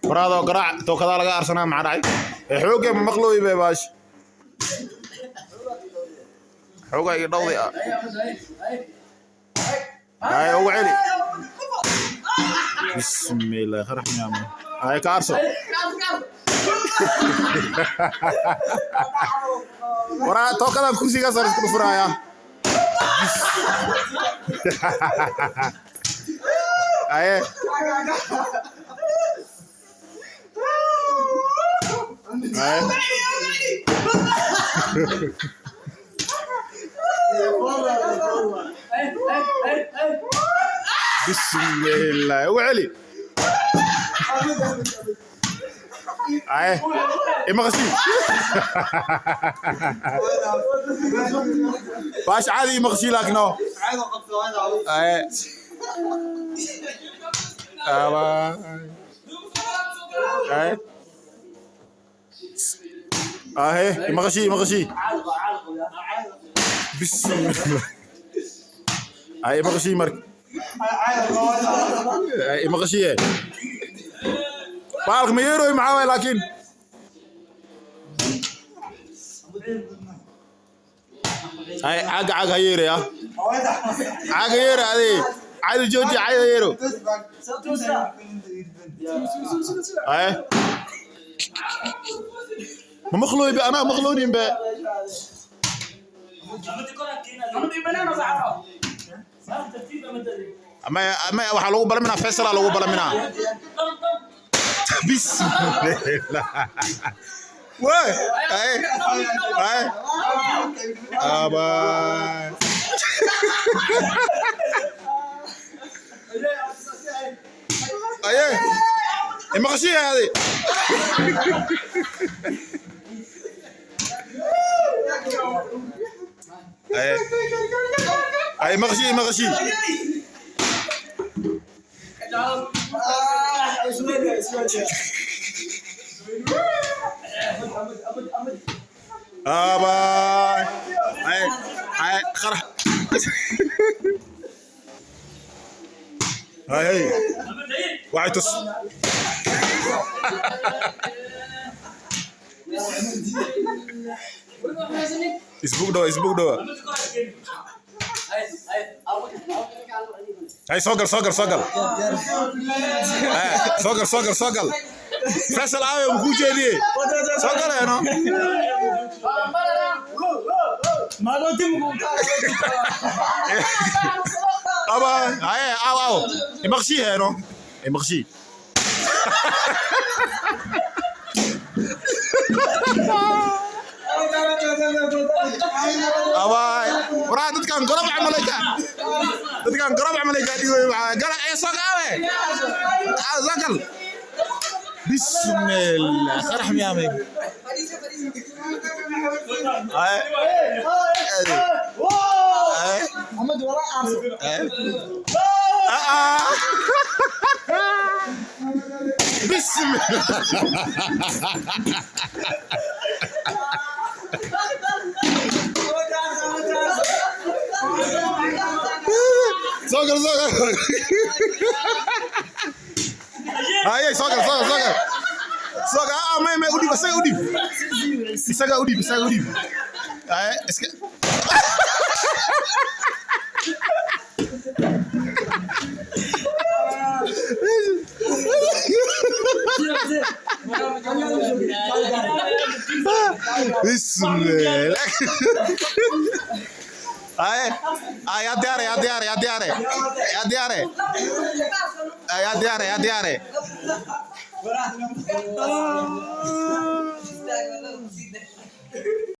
Baraadoo garaac tookadaa laga arsanaa, maxaa dhacay? Ee xoogee ma maqlooyi be baash xoogaa iyo dhawdi ah. Ay, ugu celi. Bismillah, qarax miyaa? Ay, ka arso. Waraa, tookadan kursigaas isku dhufurayaa. Aye, aye. Bismillah, ugu celi. Aye, imaqasii baash caadi, imaqasii laakiin oo aye aba aye ahe, imaqasii, imaqasii. Bismillah. Aye, imaqasii marka. Aye, imaqasii. Baalka ma yeeroy? Maxaa waay? Laakiin ay caaga caaga ha yeeraya, caaga yeera. Ade caadi jooji, caadi ha yeero. Aye, ma maqlooy be? Anaa maqloonin be. Ama waxaa lagu balaminaa, Faisalaa lagu balaminaa. Bismillah. Way, ay ay aba aye, imaqashiya ade. Aye ay, imaqashi, imaqashi. Aba ay ay, qarax. Hay hay, waxay tus. Isbug dhawa, isbug dhawa. Hay, soo gal, soo gal, soo gal, soo gal, soo gal, soo gal. Faisal aawe? Wuu kuu jeediyey, soo galeeno. Aba haye, aw aw, imaqshii heeno, imaqshii. Aba waraa, dadkan gorob camalay ka, dadkan gorob camalay ka dhigoy. Maxaa gala ee? Soo gaawe, soo gal. Bismillah, qarax miyaa? May haye haye haye. Bismillah. Soo gal, soo gal. Haye, soo gal, soo gal, soo gal, soo gal. Ah, may may, u dhiib isaga, u dhiib isaga, u dhiib isaga, u dhiib. Haye, iska. Bismillah. Haye, yaa diyaare, yaa diyaare, yaa diyaare, yaa diyaare, yaa diyaare, yaa diyaare.